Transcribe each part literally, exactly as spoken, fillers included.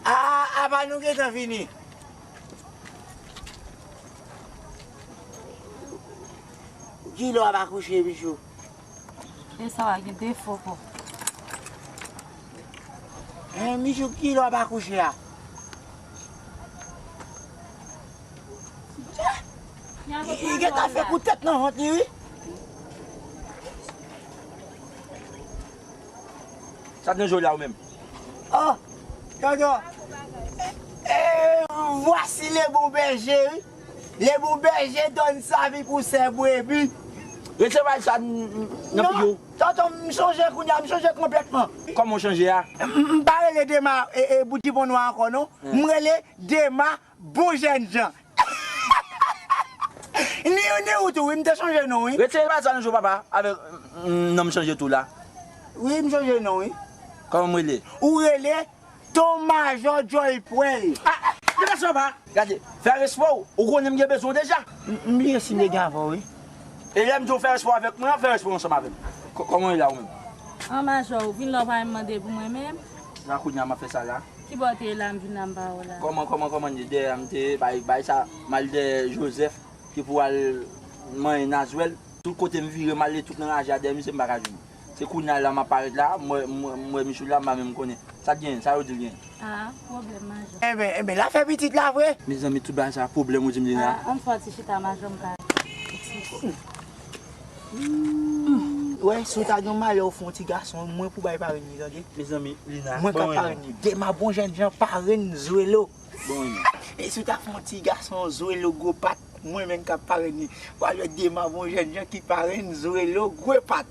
A, apa nou gentan fini? Kilè w ap akouche, Michou? E sa w a gen defo, po. Hein, Michou, kilè w ap akouche a? Li gentan fè kout tèt nan vant li, wi. Sa t nan je w la, ou menm? Oh, tonton. Eh, eh, voici le bon berger, wi. Le bon berger donne sa vie pour ses brebis. Retire bagay sa n- n- nan figi w. Non, tonton, m chanje kounye a, m chanje konplètman. Kòman w chanje a? M m pa rele Dema, e, e, bout jipon nwa ankò, non. M rele Dema bon jènjan. Ni ou, ni ou tou, wi, m te chanje non, wi. Retire bagay sa nan je w, papa, avèk, mm, non, m chanje tou la. Wi, m chanje non, wi. Kòman m rele? Ou rele Ton Majò Djòlpwèl. Ah, ah, gade sa, papa. Gade, fè respè w. Ou konnen m gen bezwen w deja. M, m bliye si m te gen avè w, wi. E lè m di w fè respè w avèk mwen, fè respè w ansanm avè m. Kò- Kòman w ye la, ou menm? An, Majò, ou vin la, ou pa menm mande pou mwen menm. Sa kounye a m ap fè sa la. Ki bò w te ye la, m vin la, m pa wè w la? Kòman, kòman, kòman, dèyè a m te ye, bay, bay sa, m al dèyè Joseph, ki pou al manyen Nazwèl. Tout kote m vire, m ale tout nan raje a dèyè misye, m pa ka jwenn. Se kounye a la m ap parèt la, m wè, m wè, m wè Michou la, m pa menm konnen. Sa t genyen, sa yo di l genyen? Ah, pwoblèm, Majò. Enben, enben, l ap fè pitit la vre. Mezanmi, tout bagay sa, pwoblèm ou di m li la. Ah, ann fè yon ti chita, Majò, m ka. Wè, si w ta gen malè, ou fè yon ti gason, mwen pou bay parenn li, tande. Mezanmi, Lina, mwen k ap parenn li. Dema bon jènjan, parenn Zwelo. Bon, wi. E si w ta fè yon ti gason Zwelo gwo pat, mwen menm k ap parenn li. W a jwenn Dema bon jènjan ki parenn Zwelo gwo pat.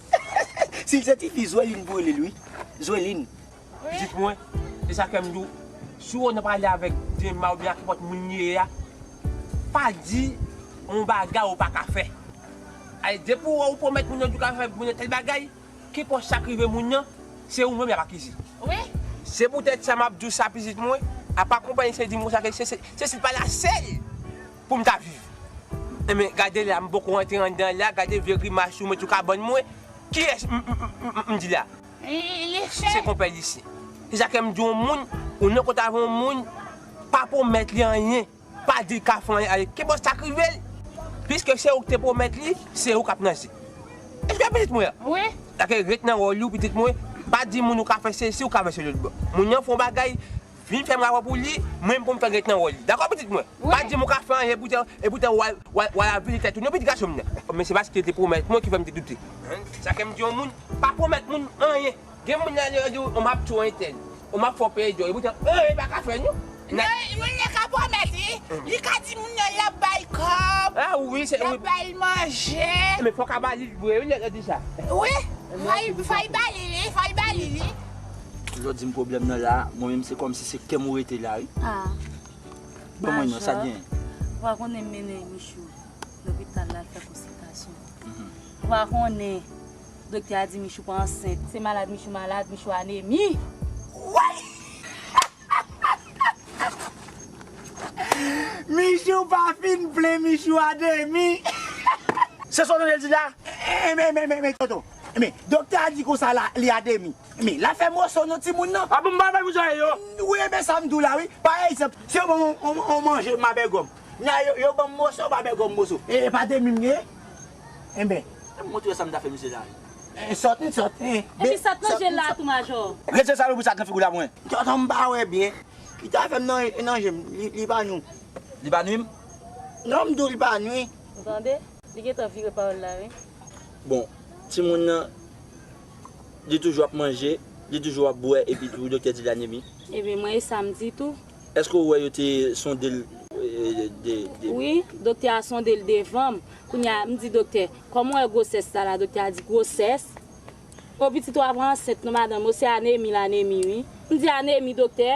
Si l se ti fi, Zwelin pou rele l, wi. Zwelin. Pitit mwen, se sa k fè m di w, si w nan pale avèk Dema oubyen ak nenpòt moun li ye a, pa di yon bagay ou pa ka fè. Ay, depi w wè ou pwomèt moun nan di w ka fè moun nan tèl bagay, kenpòt sa k rive moun nan, se ou menm y ap akize. Wi. Se poutèt sa m ap di w sa, pitit mwen, apa konpayi Sendimo sa, se, se, se, se pa la sèl pou m ta viv. Enben, gade la, m poko rantre anndan la, gade vye grimas ou mete sou kabann mwen. Kiyès m, m, m, m, m di la? Li, li se. Se konpè Lise. Se sa k fè m di yon moun, ou nan kont avè yon moun, pa pwomèt li anyen. Pa di l ka fè anyen, ale, kenpòt sa k rive l. Piske se ou ki te pwomèt li, se ou k ap nan zen. Èske pitit mwen an? Wi. Dakò, ret nan wòl ou, pitit mwen. Pa di moun ou ka fè sesi, ou ka fè sesi lòt bò. Moun nan fè yon bagay, vin fè m rapò pou li, mwen m pou m fè ret nan wòl li. Dakò, pitit mwen? Wi. Pa di m ou ka fè anyen, epoutan, epoutan w al, w al, w al avili tèt ou. Non, pitit gason m nan. Men se paske te pwomèt mwen ki fè m te doute. Sa k fè m di yon moun, pa pwomèt moun anyen. Gen moun nan yo di w, "M ap touye entèl, m ap fè w peye djòl." Epoutan, anyen pa ka fè, non. Nan moun nan ka pwomèt li, li ka di moun nan l ap bay kòb, ah, wi, se, l ap bay manje. Men fòk a ba li vre, wi, lè l di sa. Wi, fò l, fò l ba li li, fò l ba li li. Jodi m pwoblèm nan la, mwen menm se kòmsi se kè m ou rete la, wi. Ah. Ban mwen non, sa gen. Ou pa konnen m mennen Michou lopital la fè konsiltasyon. Mhm. Ou pa konnen doktè a di Michou pa ansent. Se malad Michou malad, Michou anemi. Woy! Michou pa fin plen, Michou anemi. Se sa w tande l di la? Enben, enben, enben, enben, tonton. Enben, doktè a di konsa la, li anemi. Men, l ap fè moso nan timoun nan. A bon, m pa bay pou sa yo. Wi, men sa m di w la, wi. Pa egzanp, si yo ban m yon, yon, yon manje, m a bègòm. Nya yo, yo ban m moso, m a bègòm moso. E, e pa demi m gen? Enben. M montre sa m ta fè misye la. E, sòt, sòt, e. Epi sòt nan je l la tou, Majò. Retire sa yo pou sa k nan figi w la pou mwen. Tonton, m pa wè byen. Li ta fè m nan, nan je m. Li, li pa nwi. Li pa nwi m? Non, m di w li pa nwi. Ou tande? Li gentan vire pawòl la, wi. Bon, timoun nan, li toujou ap manje, li toujou ap bwè, epi tou, doktè di l anemi. Ebyen, mwen, e sa m di tou. Èske w wè yo te sonde l, e, de, de? Wi, doktè a sonde l devan m. Kounye a, m di doktè, kòman w wè gwosès sa la? Doktè a di, gwosès? O, pitit ou ap ansent non, madanm, o, se anemi l anemi, wi. M di, anemi, doktè?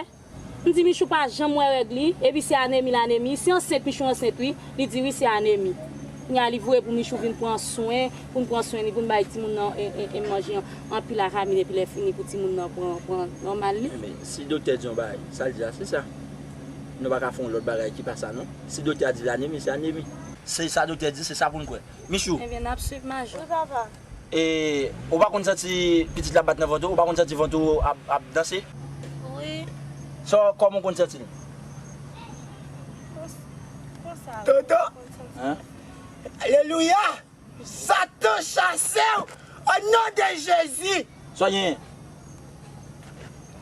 M di Michou pa janm wè règ li, epi se anemi l anemi. Si ansent, Michou ansent wi. Li di wi, se anemi. Kounye a li voye pou Michou vin pran swen, pou n pran swen li, pou n bay timoun nan, e, e, e, manje an, anpil akamine, epi lè fini pou timoun nan pran, pran nòmal li. Men si doktè di yon bagay, sa l di a, se sa. Nou pa ka fè yon lòt bagay ki pa sa non. Si doktè a di l anemi, se anemi. Se sa doktè di, se sa pou n kwè. Michou. Ebyen, n ap swiv, Majò. Wi, papa. E, ou pa konn santi pitit la bat nan vant ou? Ou pa konn santi vant ou ap, ap danse? Wi. Sa, kòman ou konn santi l? Kons-, konsa. Toto. Hein? Alelouya! Satan chase w o non de Jezi! Sa w genyen?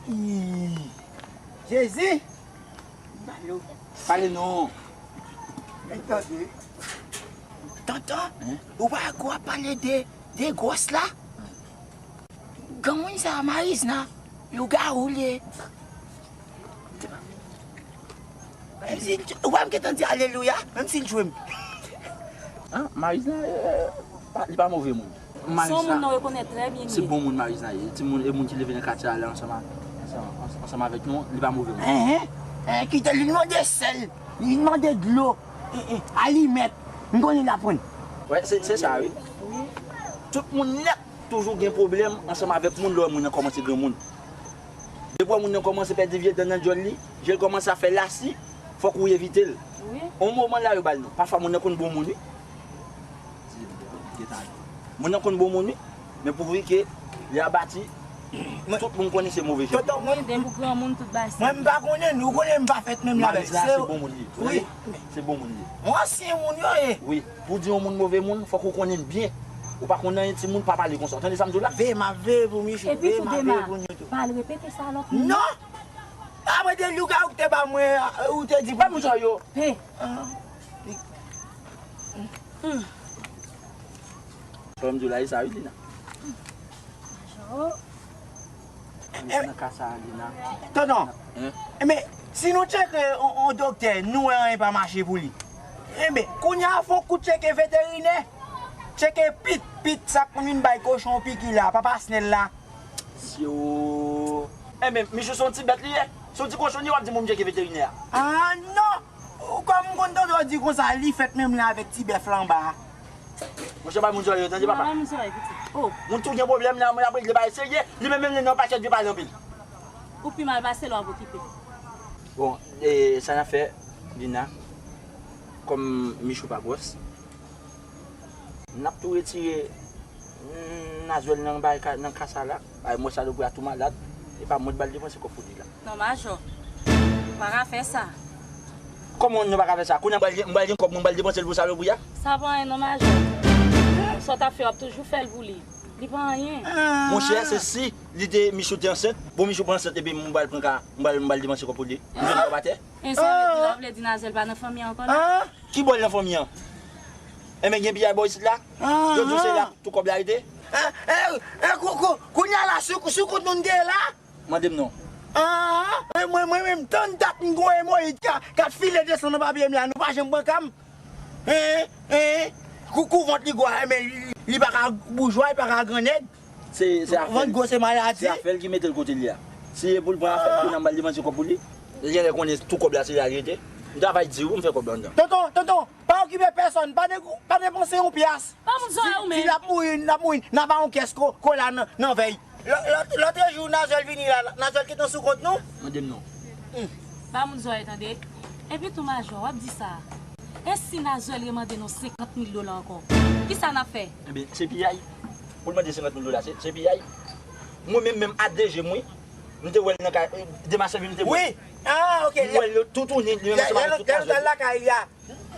Ih, Jezi! Pale non. Men tande. Tonton, hein? Ou pa gwo ap pale de, de gwòs la? Granmoun sa a, Marizna, lougawou l ye. Menm si l, ou pa m gentan di alelouya, menm si l jwe m. Ah, Marizna, eh, pa, li pa move moun. Se yon moun nou rekonèt trè byen li ye. Se bon moun Marizna ye. Timoun, e moun ki leve nan katye a la ansanm a, ansanm, ansanm avèk nou, li pa move moun. Hein, hein. Eh, kite l, li mande sèl, li mande dlo, eh, eh, alimèt. M konnen l ap pran. Wè, se, se sa, wi. Tout moun nèt toujou gen pwoblèm ansanm avèk moun lè w wè moun nan kòmanse granmoun. Depi w wè moun nan kòmanse pèdi vye dan nan djòl li, je l kòmanse ap fè lasi, fòk ou evite l. Wi. On moman la yo ba l non. Pafwa moun nan konn bon moun wi. Moun nan konn bon moun wi. Men pouvi ke li abati, tout moun konnen se move jan. Tonton, mwen, depi granmoun tout bagay se mwen m pa konnen, nou konnen m pa fèt menm la. Marizna se bon moun li ye. Wi. Se bon moun li ye. Yon ansyen moun yo ye. Wi. Pou di yon moun move moun, fòk ou konnen l byen. Ou pa konn anyen timoun, pa pale konsa. Ou tande sa m di w la? Veye, m ap veye pou Michou. Epi tou Dema, pa al repete sa lòt moun. Non! Apre de lougawou ki te ba mwen, ou te di pou m sa yo. Pe. Sa m di w la, e sa wi, Lina. Majò. Nan ka sa a, Lina. Tonton, enben, si nou tcheke yon, yon doktè, nou wè anyen pa mache pou li. Enben, kounye a fè yon kout tcheke veterinè. Tcheke pit, pit sa k konn vin bay kochon piki la, papa Snèl la. Syo. Enben, Michou se yon ti bèt li ye. Se yon ti kochon li ye, w ap di moun tcheke veterinè a. Ah non! Ou kòm m konn tande w di konsa, li fèt menm jan avèk ti bèf la anba a. Monchè, pa moun zòrèy yo, tande papa. Mwen menm zòrèy pitit. Oh. Moun tou gen pwoblèm nan, moun ap regle bagay serye, li menm menm li nan pakèt vye pale anpil. Ou pi mal pase lè w ap okipe. Bon, e sa n ap fè, Lina, kòm Michou pa gwòs, n ap tou retire, mm, Nazwèl nan bay ka, nan ka sa la. Ay, mwen sa lopri a tou malad. E pa mwen t ba l depanse kòb pou li la. Non, Majò. Ou pa ka fè sa. Kòman nou pa ka fè sa? Kounye a m pral gen, m pral gen kòb mwen, m pral depanse l pou sa lopri a? Sa pa anyen non, Majò. Sa w t ap fè, w ap toujou fè l pou li. Li pa anyen. Monchè, se si li te, Michou te ansent. Bon, Michou pa ansent, epi m pral pran ka, m pral, m pral depanse kòb pou li. M jwenn kòb atè. E sa vle di, la vle di Nazwèl pa nan fanmi an ankò la? Ki bò l nan fanmi an? Enben, gen piyay bò isit la? Yo di w se la tou kòb la rete? Eh, eh, eh, kou-, kou-, kounye a la, sou, sou kont nou n te ye la? Mande m non. Ah, mwen, mwen, mwen menm, tann dat m gon emoyid k ap, k ap file desann nan papye m la, nou pa janm pran ka m. Hein, hein, kou, kou vant li gwo a, men li, li pa ka boujwa, li pa ka grannèg. Se, se afè l. Vant gwo se maladi. Se afè l ki mete l kote l ye a. Si e pou l pran afè l, kounye a m pral depanse kòb pou li. Li genlè konnen tou kòb la se la l rete. M travay di w, m fè kòb la anndan. Tonton, tonton, pa okipe pèsòn, pa de-, pa depanse yon pyas. Pa moun zòrèy ou menm. Si l ap mouri, l ap mouri, n a ba yon kès ko-, kola nan, nan vèy. Lò-, lòt, lòt jou, Nazwèl vini la, Nazwèl gentan sou kont nou. Mande m non. Hmm. Pa moun zòrèy, tande. Epi tou, Majò, w ap di sa. E si Nazwèl remande nou senkant mil dola ankò? Kisa n ap fè? Enben, se piyay. Pou l mande senkant mil dola, se, se piyay. Mwen menm, menm a de je m, wi. M te wè l nan kay, Dema sèvi m te wè l. Wi. Ah, ok. M wè l toutouni, li menm ansanm avèk tout Nazwèl. Lè nou t al lakay li a.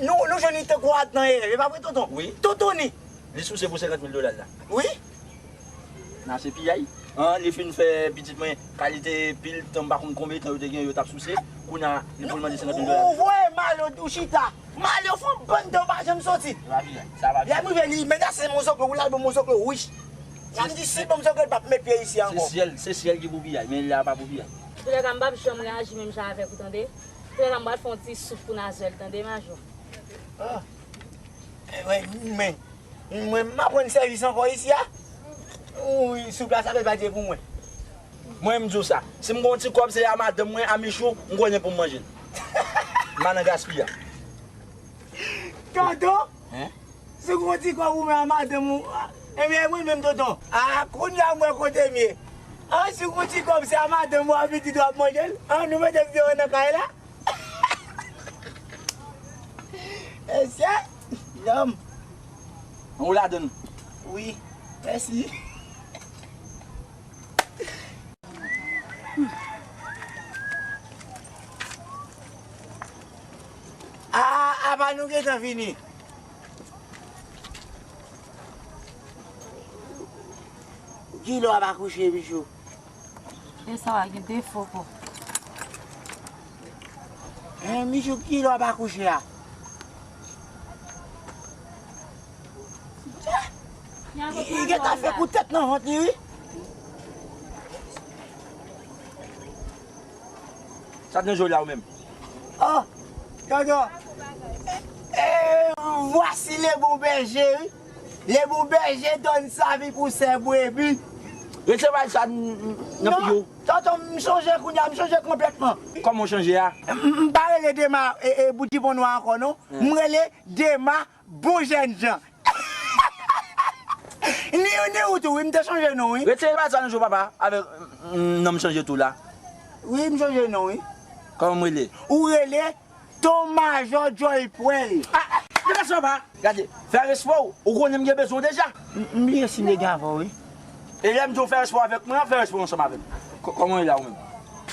Nou, nou jwenn li tankou at nan erè, e pa vre, tonton? Wi. Toutouni. Li souse pou senkant mil dola l la. Wi. Nan se piyay. An, li fin fè pitit mwen kalite pil tan, m pa konn konbyen tan yo te gen, yo t ap souse. Kounye a, li pou l mande senkant mil dola. Ou voye mal, ou chita. Mal yo fè yon bann tan, ou pa janm soti. Sa pa byen, sa pa byen. Lè m rive, li menase m yon zoklo, ou l al ban m yon zoklo wich. Sa m di, si ban m zoklo, l p ap met pye isi ankò. Se syèl, se syèl ki pou piyay, men la pa pou piyay. Toulèka, m p ap janm reyaji menm jan avèk ou, tande. Frè la, m pral fè yon ti soup pou Nazwèl, tande, Majò? Ah. Eh, wè, men, mwen, m aprann sèvis ankò isi a. Wi, soup la, sa fè pa dye pou mwen. Mwen, m di w sa. Si m gon ti kòb, se a madanm mwen, a Michou, m konnen pou m manje l. M pa nan gaspiya. Tonton? Hein? Si w gon ti kòb ou men a madanm ou, ebyen, mwen menm, tonton. Ah, kounye a, m wè kote m ye. Ah, si w gon ti kòb, se a madanm ou a pitit ou ap manje l. Ah, nou mete byen nan kay la. Mesye, nonm. Ou ladann? Wi. Mèsi. A, apa nou gentan fini? Kilè w ap akouche, Michou? E sa w a gen defo kò. Hen, Michou, kilè w ap akouche a? Li gentan fè kout tèt nan vant li, wi. Sa k nan je w la ou menm? Oh, Jojo. Eh, eh, voici le bon berger, wi. Le bon berger donne sa vie pour ses brebis. Retire bagay sa n- n- nan figi w. Non, tonton, m chanje kounye a, m chanje konplètman. Kòman w chanje a? M, m, m pa rele Dema, e, e, Boudibon Nwa ankò, non. Hmm. M rele Dema Bon Jènjan. Ni ou, ni ou tou, wi, m te chanje non, wi. Retire bagay sa nan je w, papa, avèk, mm, non, m chanje tou la. Wi, m chanje non, wi. Kòman m rele? Ou rele Ton Majò Joy Pwèl. Ah, ah, degaje papa. Gade, fè respè w. Ou konnen m gen bezwen w deja. M, m bliye si m te gen avè w, wi. E lè m di w fè respè w avèk mwen, fè respè w ansanm avè m. Kò- Kòman w ye la ou menm?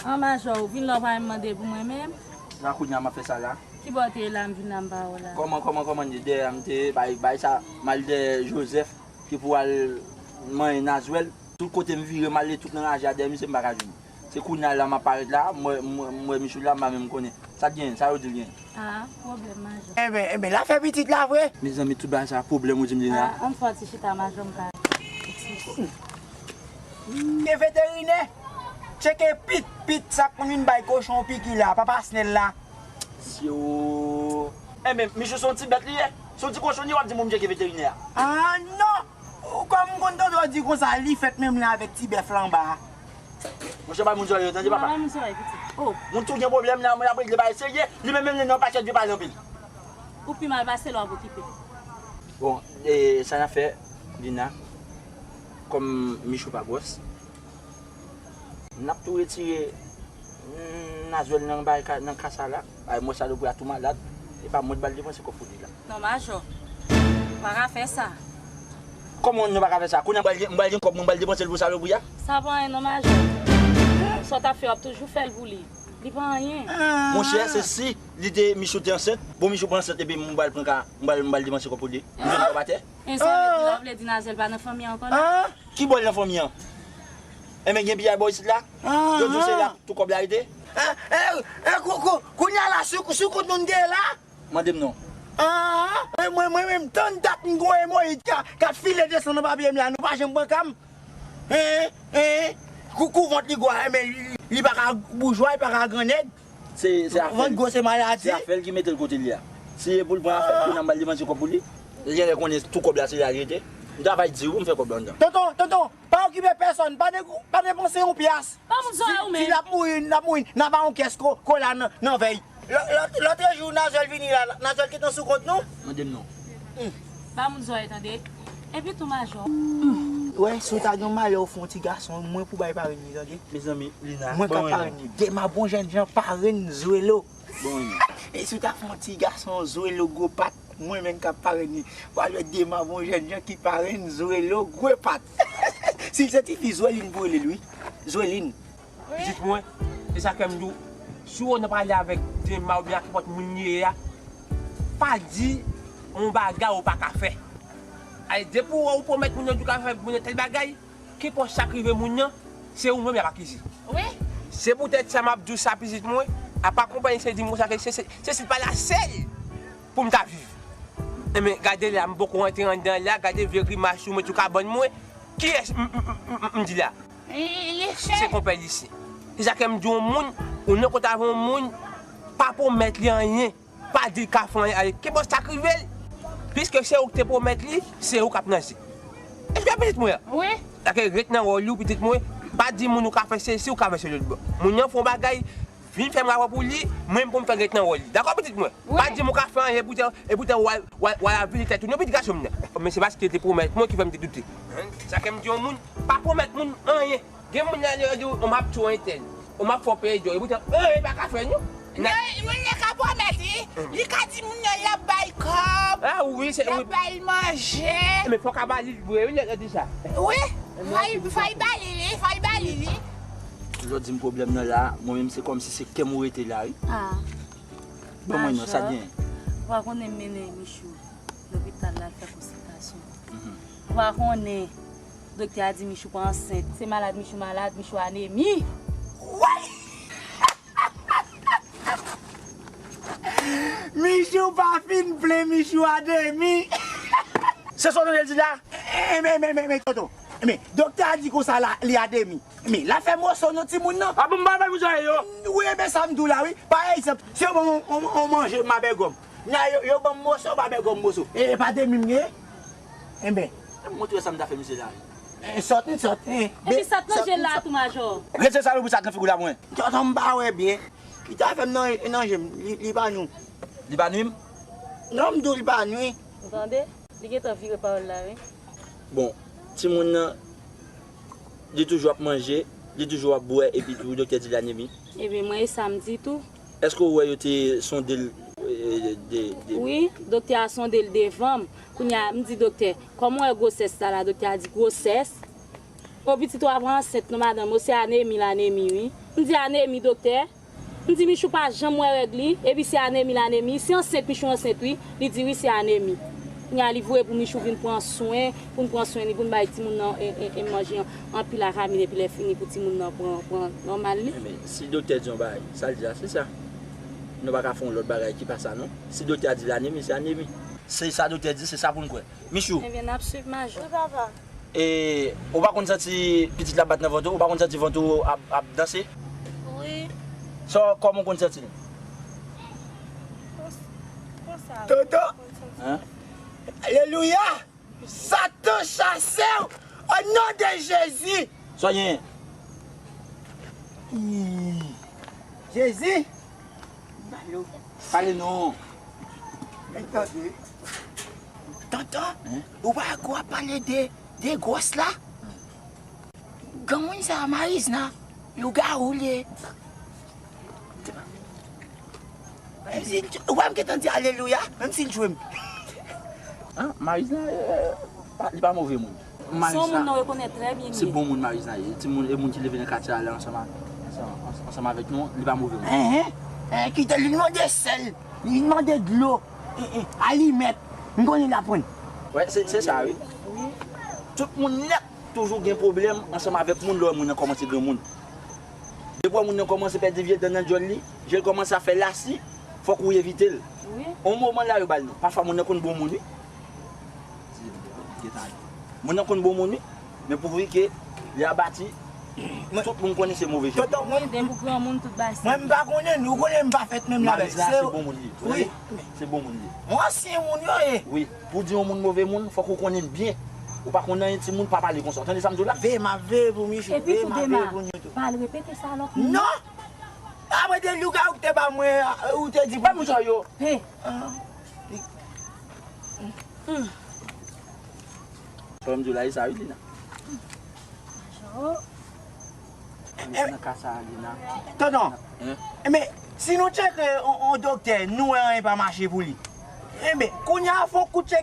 An majò, ou vin la ou pa menm mande pou mwen menm? Nan kounye a m ap fè sa la. Kibò w te ye la m vin la m pa wè w la? Kòman, kòman, kòman n ye? Dèyè a m te ye, bay, bay sa, m al dèyè Joseph ki pou al manyen Nazwèl. Tout kote m vire, m ale tout nan raje a dèyè misye, m pa ka jwenn li. Se kounye a la m ap parèt la, m wè, m wè, m wè Michou la, m pa menm konnen. Sa k genyen? Sa yo di l genyen? Ah, pwoblèm majò. Enben, enben, l ap fè pitit la vre. Mezanmi, tout bagay sa, pwoblèm ou di m li la. Ah, ann fè yon ti chita majò, m ka eksplike. Ke veterinè, tcheke pit, pit, sa k konn vin bay kochon piki la, papa Snèl la. Syo. Enben, Michou se yon ti bèt li ye. Se yon ti kochon li ye, w ap di m pou m tcheke veterinè a. Ah, non! Ou kòm m konn tande w di konsa, li fèt menm jan avèk ti bèf la anba a. Monchè, bay moun zòrèy yo, tande, papa. Bay moun zòrèy, pitit. Oh. Moun tou gen pwoblèm la, moun ap regle bagay serye, li menm, menm li nan pakèt vye pale anpil. Ou pi mal pase l, w ap okipe. Bon, e, sa n ap fè, Lina, kòm Michou pa gwòs, n ap tou retire, mm, Nazwèl nan bay ka- nan ka sa la. Ay, mwen salopri a tou malad. E pa mwen k ba l depanse kòb pou li la. Non, majò. Pa ka fè sa. Kòman nou pa ka fè sa? Kounye a m pral gen, m pral gen kòb mwen, m pral depanse l pou salopri a? Sa pa anyen non, majò. Sa w t ap fè, w ap toujou fè l pou li. Li pa anyen. Monchè, se si li te, Michou te ansent. Bon, Michou pa ansent, epi m pral pran ka, m pral, m pral depanse kòb pou li. M jwenn kòb atè. E sa vle di, la vle di Nazwèl pa nan fanmi an ankò non? Ki bò l nan fanmi an? Enben, gen piyay bò isit la? Yo di w se la tout kòb la rete? Eh, eh, eh, kou- kou- kounye a la, sou, sou kont nou n te ye la? Mande m non. Ah, mwen, mwen, mwen, mwen, tann dat m gon emoyid k ap, k ap file desann nan papye m la, nou pa janm pran ka m. Hein, hein, kou- kou vant li gwo a, men li, li pa ka boujwa, li pa ka grannèg. Se, se afè l. Vant gwo se maladi. Se afè l ki mete l kote l ye a. Si e pou l pran afè l, kounye a m pral depanse kòb pou li. Li genlè konnen tou kòb la se la l rete. M ta va di w pou m fè kòb la anndan. Tonton, tonton, pa okipe pèsòn, pa de- pa depanse yon pyas. Ba moun zòrèy ou menm. Di l ap mouri, l ap mouri, n a ba yon kès ko- kola nan, nan vèy. Lò- lòt- Lòtrejou, Nazwèl vini la, Nazwèl gentan sou kont nou. Mande m non. Ba moun zòrèy tande. Epi tou majò. Wè, si w ta gen malè w fè yon ti gason, mwen pou bay parenn li, tande. Mezanmi, Lina, mwen k ap parenn li. Dema bon jènjan parenn Zwelo. Bon, e si w ta fè yon ti gason Zwelo gwo pat, mwen menm k ap parenn li. W al wè Dema bon jènjan ki parenn Zwelo gwo pat. Si l se tifi, Zwelin pou rele l, wi. Zwelin. Pitit mwen, e sa k fè m di w, si w nan pale avèk Dema oubyen ak nenpòt moun li ye a, pa di yon bagay ou pa ka fè. Ay, depi w wè ou pwomèt moun yo di w ka fè moun nan tèl bagay, kenpòt sa k rive moun nan, se ou menm y ap akize. Wi. Se poutèt sa m ap di w sa, pitit mwen, apa konpayi se di m konsa ke se, se, se, se pa la sèl pou m ta viv. Enben, gade la, m poko rantre anndan la, gade vye grimas ou met sou kabann mwen. Kiyès m, m, m, m, m di la? Li, li, li se. Se konpè Lise. Se sa ke m di yon moun, ou nan kote avè yon moun, pa pwomèt li anyen. Pa di l ka fè anyen, ale, kenpòt sa k rive l. Piske se ou k te pwomèt li, se ou k ap nan je. Èske pitit mwen an? Wi. Sa ke ret nan wòl ou, pitit mwen. Pa di moun ou ka fè sesi, ou ka fè se lòt bò. Moun nan fè yon bagay, vin fè m rapò pou li, mwen m pou m fè ret nan wòl li. Dakò, pitit mwen? Wi. Pa di m ou ka fè anyen, epi w te, epi w te w al, w al, w al avili tèt ou. Non, pitit gason m nan. Men se paske te pwomèt mwen ki fè m te doute. Sa ke m di yon moun, pa pwomèt moun anyen. Gen moun la, yo di w, "M ap tchwe entèl. M ap fè w peye djòl." Epi w te, anyen pa ka fè, non. Nan, moun nan ka Pwomèt, wi. Li ka di moun nan l ap bay kòb, ah wi, se, l ap bay manje. Men fòk a ba li vre, wi, lè di sa. Wi, fò y, fò y ba li li, fò y ba li li. Jodi m pwoblèm nan la, mwen menm se kòmsi se kè m ou rete la, wi. Ah. Ban mwen non, sa gen. Ou pa konnen m mennen Michou lopital la, l fè konsiltasyon. Mhm. Ou pa konnen, doktè a di Michou pa ansent. Se malad Michou malad, Michou anemi. Woy! Michou pa fin plen, Michou anemi. Se sa w tande l di la? E, e, men, men, men, men, tonton. Men, doktè a di konsa la, li anemi. Men, l ap fè moso nan timoun nan. A bon, m pa bay moun sa yo. Wi, men sa m di w la, wi. Pa egzanp, si yo ban m on, on, on manje, m a bègòm. Nya yo, yo ban m moso, m a bègòm moso. E, e pa de mi m gen? Enben. Montre sa m ta fè misye la. E, sòt, m sòt. E, epi sa t nan je l la tou, majò. Retire salopri sa t nan figi w la pou mwen. Tonton, m pa wè byen. Li ta fè m nan, nan je m. Li, li pa nwi. Li pa nwi m? Non, m di w li pa nwi. Ou tande? Li gentan vire pawòl la, wi. Bon, timoun nan, li toujou ap manje, li toujou ap bwè, epi tou, doktè di l anemi. Ebyen, mwen, e sa m di tou. Èske w wè yo te sonde l, e, de, de? Wi, doktè a sonde l devan m. Kounye a, m di doktè, kòman w wè gwosès sa la? Doktè a di, gwosès? O pitit ou ap ansent non, madanm, o se anemi l anemi, wi. M di, anemi, doktè? M di Michou pa janm wè règ li, epi se anemi l anemi. Se ansent Michou ansent wi, li di wi se anemi. Kounye a li voye pou Michou vin pran swen, pou n pran swen li, pou n bay timoun nan e, e, e manje an, anpil akamine, epi lè fini pou timoun nan pran, pran nòmal li. Men si doktè di yon bagay, sa l di a se sa. Nou pa ka fè yon lòt bagay ki pa sa non. Si doktè a di l anemi, se anemi. Se sa doktè di, se sa pou n kwè. Michou. Ebyen, n ap swiv, majò. Wi, papa. E, ou pa konn santi pitit la bat nan vant ou? Ou pa konn santi vant ou ap, ap danse? Wi. Sa, kòman w konn santi l? Kons-, konsa, wi. Toto. Hein? Alelouya! Satan chase w o non de Jezi! Sa w genyen? Ih, Jezi! Pale non. Men tande. Tonton, hein? Ou pa wè w ap pale de, de gwòs la? Granmoun sa a, Marizna, lougawou l ye. Menm si, ou pa m gentan di alelouya, menm si l jwe m. An, Marizna, euh, pa, li pa move moun. Se yon moun nou rekonèt trè byen. Se bon moun Marizna ye. Timoun, e moun ki leve nan katye a la ansanm a, ansanm, ansanm avèk nou, li pa move moun. Enhen. Eh, kite li mande sèl, li mande dlo, eh, eh, alimèt. M konnen l ap pran. Wè, se, se sa, wi. Wi. Tout moun nèt toujou gen pwoblèm ansanm avèk moun lè w wè moun nan kòmanse granmoun. Depi w wè moun nan kòmanse pèdi vye dan nan djòl li, je l kòmanse ap fè lasi, fòk ou evite l. Wi. On moman la yo ba l non. Pafwa moun nan konn bon moun, wi. Moun nan konn bon moun, wi. Men pouvri ke li abati, tout moun konnen se move jan. Tonton, mwen, depi granmoun, tout bagay se mwen, m pa konnen, nou konnen m pa fèt menm la. Marizna se bon moun li ye. Wi. Se bon moun li ye. Yon ansyen moun yo ye. Wi. Pou di yon moun move moun, fòk ou konnen l byen. Ou pa konn anyen timoun, pa pale konsa. Ou tande sa m di w la? Veye m ap veye pou Michou. Epi tou, Dema, pa al repete sa lòt moun. Non! Apre de lougawou ki te ba mwen, ou te di pou Michou. Ba moun sa yo. He. Ah. Sa m di w la, e sa wi, Lina. Majò. Nan ka sa a, Lina. Tonton. Hein? Enben, si nou tcheke on, on doktè, nou wè anyen pa mache pou li. Enben, kounye a fò kout tcheke.